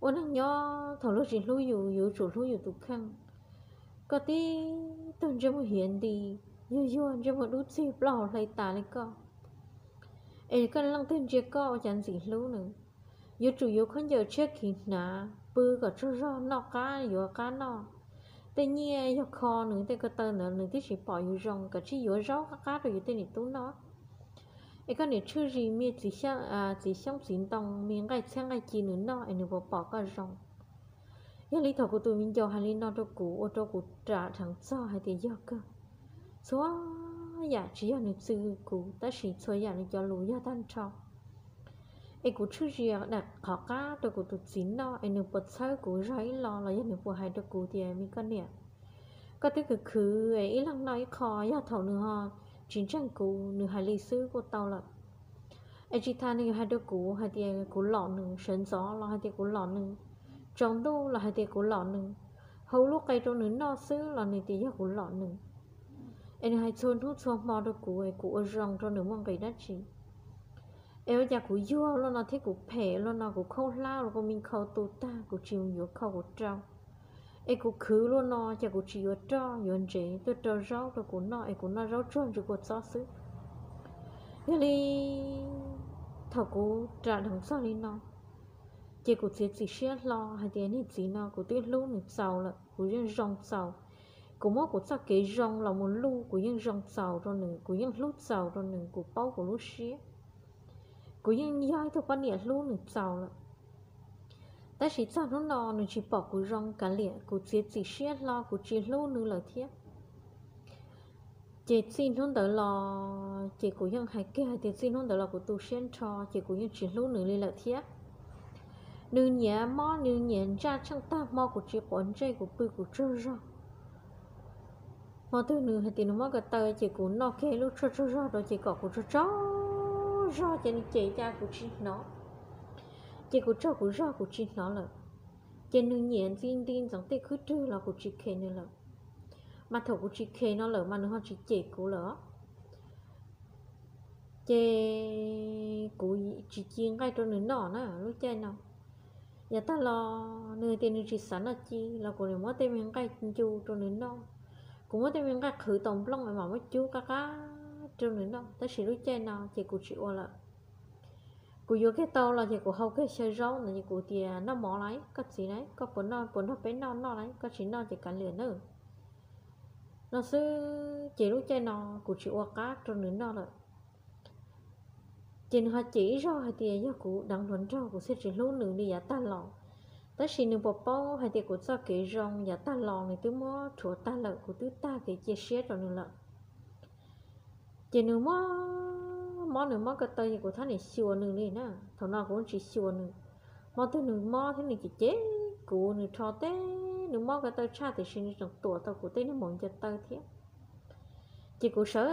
Ua neej nyob thaum luag tsis hlub yus, yus yuav tsum hlub yus tus kheej. Koj tib tug ntsej muag hiav nti, yuag yuag ntsej muag dub txig plaub hau hle tas li koj, es koj leej twg ntsia koj ua cas ntxim hlub nws? Yuav tsum yuav khaub ncaws tshiab khiv hnav pw kom tsaug zog noj qab yuav qab noj. Tej nyiaj yog kho nws tej ko taw ntawd nws twb tsis pom yus zoo, kav tsij yuav zaub qab qab rau yus tej niam tub noj. Es koj niam tshwj zis me txiv xyoob txiv ntoo me nqaij txhiab nqaij ci nws noj es nws puas pom koj zoo? Yog li thaum kuv tus viv ncaus hais li no rau kuv ua rau kuv ram dheev txog hais tias yog kawg, txhua yam tsis yog nws txw kuv tab sis txhua yam nws cov lus yog tag nrho. Es kuv tshwj zis daim qhov qab rau kuv tus txiv noj es nws puas txhawb kuv zog ib los los yog nws puas hais rau kuv tias me koj niam, koj twb khwv khwv es ib leeg noj ib qho, yog thaum nws ho tsis ntseeg kuv nws hais li xwb kuj tau lawm. Es tsis tas nws yuav hais rau kuv hais tias kuv lom nws, sawv ntxov los hais tias kuv lom nws, tsaus ntuj los hais tias kuv lom nws, hau lub qe rau nws noj xwb los nws tias yog kuv lom nws. Es nws hais txhua hnub txhua hmo rau kuv es kuv ua zoo rau nws muaj nqis dab tsi? Es ua cas kuv yuag luaj no thiab kuv phem luaj no, kuv khaub hlab los kuv me khau tu tag kuv tsis yuav khau kuv rau. Es kuv khwv luaj no ces kuv tsis yuav roj yuav ntsev tuaj rau zaub rau kuv noj es kuv noj zaub tsuag ntsws kua txob xwb. Yog li thaum kuv ram dheev txog li no, ces kuv txiav txim siab hlo hais tias niag txiv no kuv twb hlub nws txaus lawm, kuv yeej zoo txaus. Kuv muab kuv txoj kev zoo los mus luj kuv yeej zoo txaus rau nws, kuv yeej hlub txaus rau nws, kuv paub kuv lub siab. Kuv yeej yog ib tug poj niam hlub nws txaus lawm. Tab sis txog hnub no nws tsis pom kuv zoo kav liam, kuv txiav txim siab hlo kuv tsis hlub nws lawm thiab. Ces txij hnub ntawd los ces kuv yeej hais kiag hais tias txij hnub ntawd los kuv tu siab nrho ces kuv yeej tsis hlub nws li lawm thiab. Nws nyiam mob nws nyiam ntsaj tsheej tag hmo kuv tsis quav ntsej kuv pw kuv tsaug zog. Hmo twg nws hais tias nws mob ko taw ces kuv noj kiag lub tshuaj tsaug zog rau ces kom kuv tsaug tsaug zog ces nws cem cas kuv tsis hnov. Ces kuv tsaug kuv zog kuv tsis hnov lawm. Ces nws nyiam ntxi nti ntxeev tej khwb rwg los kuv tsis khem nws lawm. Mas thaum kuv tsis khem no lawm mas nws ho tsis cem kuv lawm. Ces kuv tsis ci nqaij rau nws noj na lub caij no. Yav tag los nws tias nws tsis xav noj ci los kuv nim muab tej me nqaij ncu rau nws noj. Kuv muab tej me nqaij qhwv tau nplooj mam muab cub qab qab rau nws noj, tab sis lub caij no ces kuv tsis ua lawm. Kuv yuav kiag tau los ces kuv hau kiag xyaw zaub no ces kuv tias noj mov lawm koj txiv na, koj puas noj puas nrog peb noj noj lawm, koj tsis noj ces kav liam nawb. No xwb ces lub caij no kuv tsis ua qab rau nws noj lawm. Ces nws ho cem ib zaug hais tias yog kuv deev hluas nraug kuv thiaj tsis hlub nws li yav tag los. Tab sis nws puas paub hais tias kuv txoj kev zoo yav tag los nws twb muab rhuav tag lawm, kuv twb tag kev cia siab rau nws lawm. Ces nws mob mob nws mob ko taw ces kuv thab niam xyuas nws li na, thaum no kuv tsis xyuas nws. Hmo twg nws mob thiab nws cem cem kuv, nws rho teb, nws mob ko taw tshaj tiam sis nws tseem tuam tau kuv tej niag maum ncaws taw thiab. Ces kuv sawv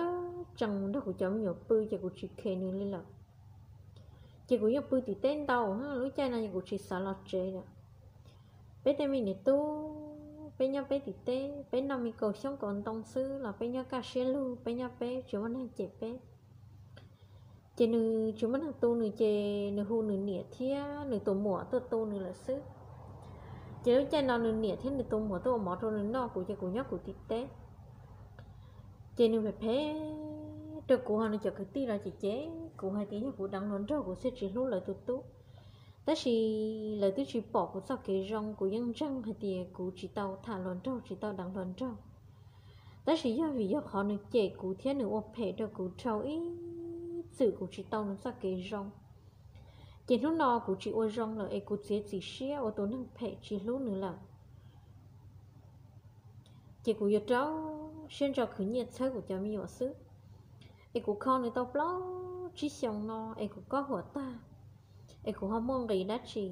tsees nrog kuv cov me nyuam pw ces kuv tsis khem nws li lawm. Ces kuv yeej pw tim teb ntau, lub caij no ces kuv tsis xav los tsev lawm. Peb tej me niam tub peb nyob peb tim teb, peb noj me kaus xyoob kaus ntoo xwb los peb nyob kaj siab lug, peb nyob peb tsis muaj neeg cem peb. Ces nws tsis muaj neeg tu nws ces nws hu nws niam thiab nws tus muam tuaj tu nws lawm xwb. Ces lub caij no nws niam thiab nws tus muam tuaj ua mov rau nws noj, kuv ces kuv nyob kuv tim teb. Ces nws phem phem rau kuv ho nws cov kwv tij los cem cem kuv hais tias yog kuv deev hluas nraug kuv thiaj tsis hlub lawv tus tub. Tab sis lawv twb tsis pom kuv txoj kev zoo, kuv yeej ntseeg hais tias kuv tsis tau tham hluas nraug tsis tau deev hluas nraug. Tab sis yog vim yog qhov nws cem kuv thiab nws ua phem rau kuv dhau ib txwm kuv tsis tau nws txoj kev zoo. Ces hnub no kuv tsis ua zoo lawm es kuv txiav txim siab ua tus neeg phem tsis hlub nws lawm. Ces kuv yuav rau siab ntso khwv nyiaj txhawb kuv cov me nyuam xwb. Es kuv kho nws tau plaub tsib xyoos no es kuv kob huam tag, es kuv ho muaj nqis dab tsi?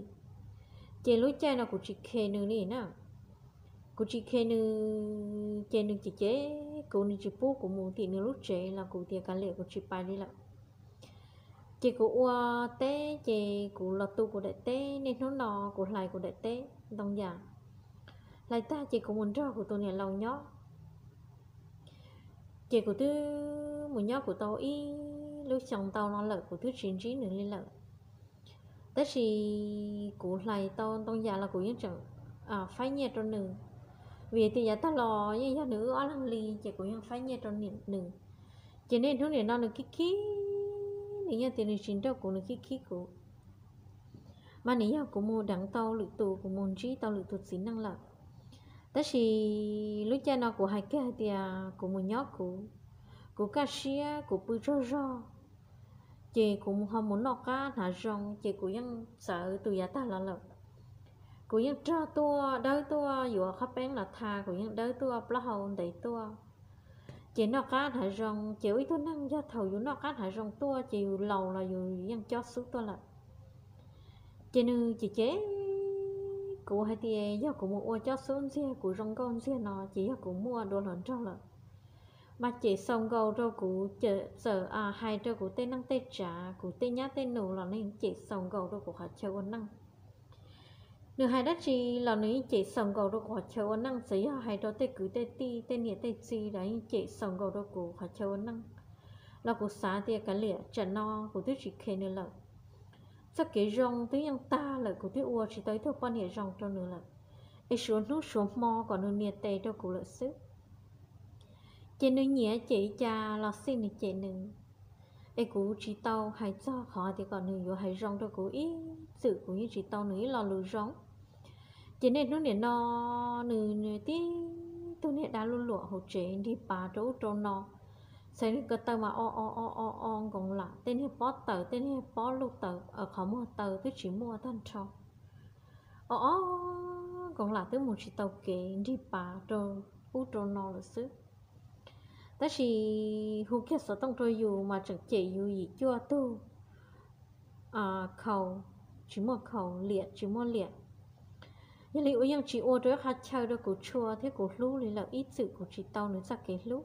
Ces lub caij no kuv tsis khe nws li na, kuv tsis khe nws ces nws cem cem kuv, nws tsis pub kuv mus tim nws lub tsev los kuv tias kav liam kuv tsis pais li lawm. Ces kuv ua teb ces kuv los tu kuv daim teb, niaj hnub no kuv hlais kuv daim teb ntoo yam, hlais tag ces kuv mus nrog kuv tus niam laus nyob. Ces kuv twb mus nyob kuv tau ib lub xyoo ntau no lawm kuv twb tsis ntsib nws li lawm. Tab sis kuv hlais tau ntoo yam los kuv yeej tseem faib nyiaj rau nws, vim tias yav tag los yeej yog nws wb ob leeg li ces kuv yeej faib nyiaj rau nws. Ces niaj hnub nim no nws khib khib, nws yeej tias nws tsis nrauj kuv, nws khib khib kuv. Mas nws yog kuv mus deev tau lwm tus, kuv mus ntsib tau lwm tus txiv neej lawm. Tab sis lub caij no kuv hais kiag hais tias kuv mus nyob kuv, kuv kaj siab kuv pw tsaug zog, ces kuv ho mus noj qab hnav zoo ces kuv yeej txawv tus yav tag los lawm. Kuv yeej rog tuaj dawb tuaj, yuav qhov peeb los tha kuv yeej dawb tuaj, plaub hau ntev tuaj. Ces noj qab hnav zoo ces ua ib tug neeg yog thaum yus noj qab hnav zoo tuaj ces yus laus los yus yeej cob xub tuaj lawm. Ces nws cem cem kuv hais tias yog kuv mus ua cob xub ntxiag kuv zoo nkauj ntxiag no ces yog kuv muaj dua hluas nraug lawm. Mas cem xaus nkaus rau kuv, txawm hais rau kuv tej neej tej tsav, kuv tej nyab tej nus los nws cem xaus nkaus rau kuv qhov chaw ua neej. Nws hais dab tsi los nws yeej cem xaus nkaus rau kuv qhov chaw ua neej, txawm yog hais rau tej kwv tej tij tej niam tej txiv los yeej cem xaus nkaus rau kuv qhov chaw ua neej. Los kuv xav tias kav liam, tsam no kuv twb tsis khe nws lawm. Txoj kev zoo twb yeej tag lawm, kuv twb ua tsis tau ib tug poj niam zoo rau nws lawm, es suav hnub suav hmo kom nws nias tes rau kuv lawm xwb. Ces nws nyiam cem li cas los xij nws cem nws, es kuv tsis tau hais txog qhov tias kom nws yuav hais zoo rau kuv ib txwm, kuv yeej tsis tau nws ib lo lus zoo. Ces niaj hnub nim no nws tib tug niag dab luj luam hauv tsev nrig pas rau ub rau no, txhais nws ko taw mas o o o o o nkoos lam, tej niag pob taws tej niag pob luj taws qhov muag taw twb tsis muaj tag nrho, o o nkoos lam twb mus tsis tau kev, nrig pas rau ub rau no lawm xwb. Tab sis hu kiag xov tooj rau yus mas tseem cem yus yim cuaj tug, khaus tsis muaj khaus, liam tsis muaj liam. Yog li ua yeej tsis ua rau ib qhov chaw rau kuv tshua thiab kuv hlub li lawm, ib txwm kuv tsis tau nws txoj kev hlub.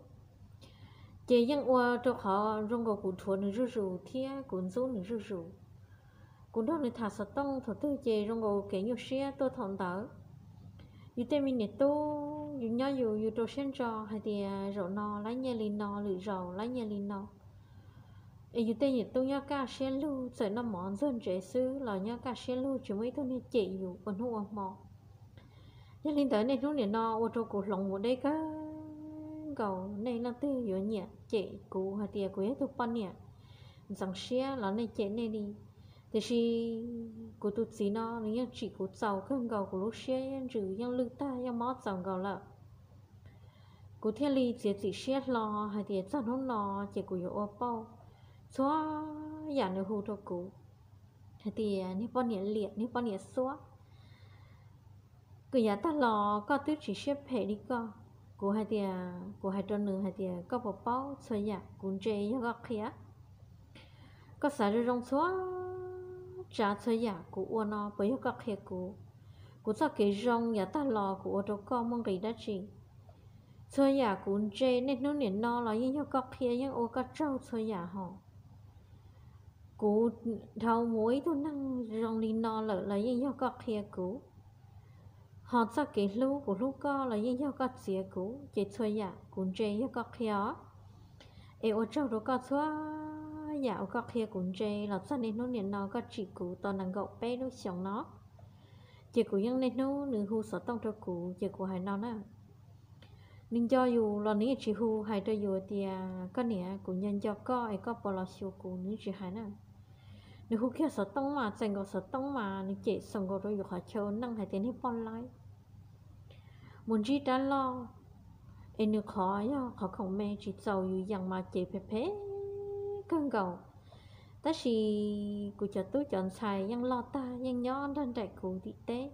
Ces yeej ua rau qhov zoo nkaus kuv dhuav nws zuj zus thiab kuv ntxub nws zuj zus. Kuv nrog nws tham xov tooj thaum twg ces zoo nkaus kev nyuaj siab tuaj thaum ntawd. Yus tej me niam tub, yus nyob yus, yus rau siab ntso hais tias zaum no lab nyiaj li no, lwm zaus lab nyiaj li no. Es yus tej niam tub nyob kaj siab lug, txawm noj mov ntxuag ntsev xwb los nyob kaj siab lug, tsis muaj ib tug niag cem yus ua hnub ua hmo. Yog li ntawd niaj hnub nim no ua rau kuv hloov mus deb kawg nkaus. Nej leej twg yuav nyiam cem kuv hais tias kuv yog ib tug poj niam ntxeev siab los nej cem nej li. Tiam sis kuv tus txiv no nws yeej tsim kuv txaus kawg nkaus, kuv lub siab ntsws yeej lwj tag yeej mob txaus nkaus lawm. Kuv thiaj li txiav txim siab hlo hais tias txog hnub no ces kuv yuav ua pauj txhua yam nws hu rau kuv hais tias niag poj niam liam, niag poj niam xuab. Kuv yav tag los koj twb tsis siab phem li koj. Kuv hais tias, kuv hais rau nws hais tias koj puas paub txhua yam kuv ntse yog koj qhia? Koj xav zoo zoo txhua tsav txhua yam kuv ua no puas yog koj qhia kuv? Kuv txoj kev zoo yav tag los kuv ua rau koj muaj nqis dab tsi? Txhua yam kuv ntse niaj hnub nim no los yeej yog koj qhia, yeej ua koj tsaug txhua yam hos. Kuv dhau mus ua ib tug neeg zoo li no lawm los yeej yog koj qhia kuv. Ho txoj kev hlub kuv hlub koj los yeej yog koj txiav kuv, ces txhua yam kuv ntse yog koj qhia os. Es ua tsaug rau koj txhua yam uas koj qhia kuv ntse los txog niaj hnub nim no koj tsim kuv tau nees nkaum peb lub xyoos no. Ces kuv yeej niaj hnub nws hu xov tooj rau kuv ces kuv hais no na. Nws nco yus los nws yeej tsis hu hais rau yus tias koj niam, kuv nco nco koj es koj puas los xyuas kuv, nws yeej tsis hais na. Nws hu kiag xov tooj mas txais nkaus xov tooj mas nws cem xaus nkaus rau yus qhov chaw ua neej hais tias niag poj laib mus ntsib dab loj, es nws qhov yog qhov khoom me tsis txaus yus yees mas ces phem phem kawg nkaus. Tab sis kuv cov tub cov ntxhais yeej loj tag yeej nyob nrog nraim kuv tim teb.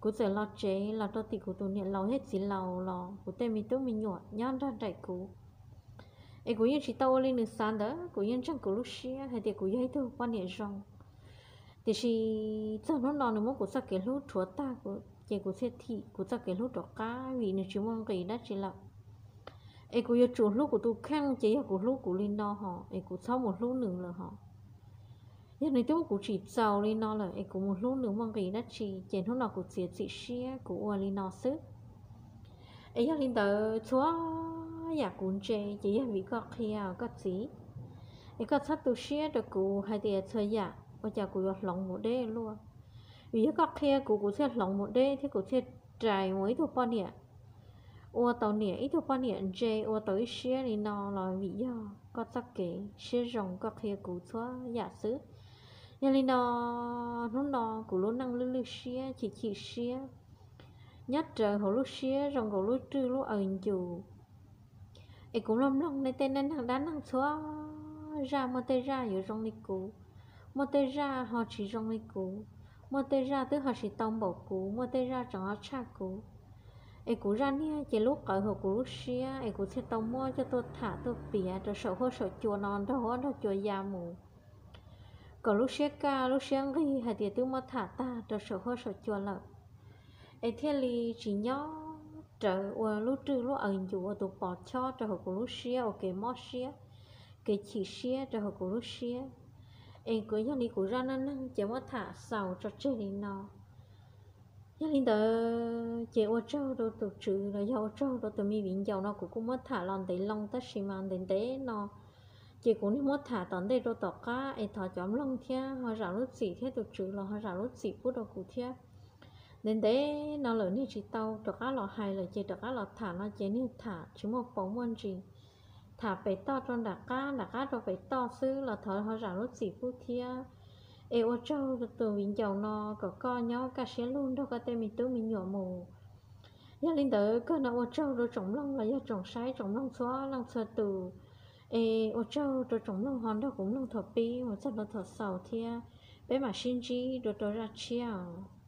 Kuv txawm los tsev los rau tim kuv tus niam laus thiab txiv laus los kuv tej me tub me nyuam nyob nrog nraim kuv. Es kuv yeej tsis tau ua li nws xav ntawd, kuv yeej ntseeg kuv lub siab hais tias kuv yog ib tug poj niam zoo. Tiam sis txog hnub no nws muab kuv txoj kev hlub rhuav tag, ces kuv thiaj thim kuv txoj kev hlub rov qab vim nws tsis muaj nqis dab tsi lawm. Es kuv yuav tsum hlub kuv tus kheej ces yog kuv hlub kuv li no hos es kuv txhob mus hlub nws lawm hos. Yog nws twb muab kuv tsim txaus li no lawm es kuv mus hlub nws muaj nqis dab tsi, ces hnub no kuv txiav txim siab kuv ua li no xwb. Es yog li ntawd txhua yam kuv ntse ces yog vim koj qhia koj txiv. Es koj txhob tu siab rau kuv hais tias txhua yam ua cas kuv yuav hloov mus deb luaj. Vim yog koj qhia kuv, kuv thiaj hloov mus deb thiab kuv thiaj rais mus ib tug poj niam ua tau niam, ib tug poj niam ntse ua tau ib siab li no los vim yog koj txoj kev siab zoo koj qhia kuv txhua yam xwb. Yog li no, hnub no kuv lub neej lwj lwj siab chim chim siab, nyob rawv hauv lub siab zoo nkaus lub rwj lub aws ncus. Es kuv mloog mloog nej tej neej neeg dab neeg txhua zaj, muaj tej zaj yuav zoo li kuv, muaj tej zaj ho tsis zoo li kuv, muaj tej zaj twb ho tsis tau npaum kuv, muaj tej zaj tseem ho tshaj kuv. Es kuv zaj niag ces lub qawv hauv kuv lub siab es kuv thiaj tau muab coj tuaj tham tuaj piav rau saum huab saum cua no nrog huab nrog cua ya mus, kom lub siab kaj lub siab nqig hais tias twb muab tham tag rau saum huab saum cua lawm, es thiaj li tsis nyob rawv ua lub rwj lub aws ncus ua tus pos chob rau hauv kuv lub siab ua kev mob siab, kev chim siab rau hauv kuv lub siab. Es kuv yog li kuv zaj neej neeg ces muab tham xaus tso tseg li no. Yog li ntawd ces ua tsaug rau tus tswv los yog ua tsaug rau tus me viv ncaus no, kuv kuj muab tham los ntev loo tab sis mas ntev ntev no ces kuv niag muab tham tom ntej rau tom qab es thov cov mloog thiab ho zam lub txim thiab tus tswv los ho zam lub txim pub rau kuv thiab. Ntev ntev no lawm niag tsis tau rov qab los hais lawm ces rov qab los tham no ces niag tham tsis muaj paus muaj ntsis, tham pem toj rau nram qab, nram qab rau pem toj xwb los thov ho zam lub txim pub thiab. Es ua tsaug rau tus viv ncaus no kom koj nyob kaj siab lug nrog koj tej me tub me nyuam mus. Yog li ntawd kawg no ua tsaug rau tsoom mloog los yog tsoom saib tsoom mloog txhua leej txhua tus. Es ua tsaug rau tsoom mloog ho nrog kuv mloog thaum pib mus txog rau thaum xaus thiab. Peb mam sib ntsib dua rau zaj tshiab os.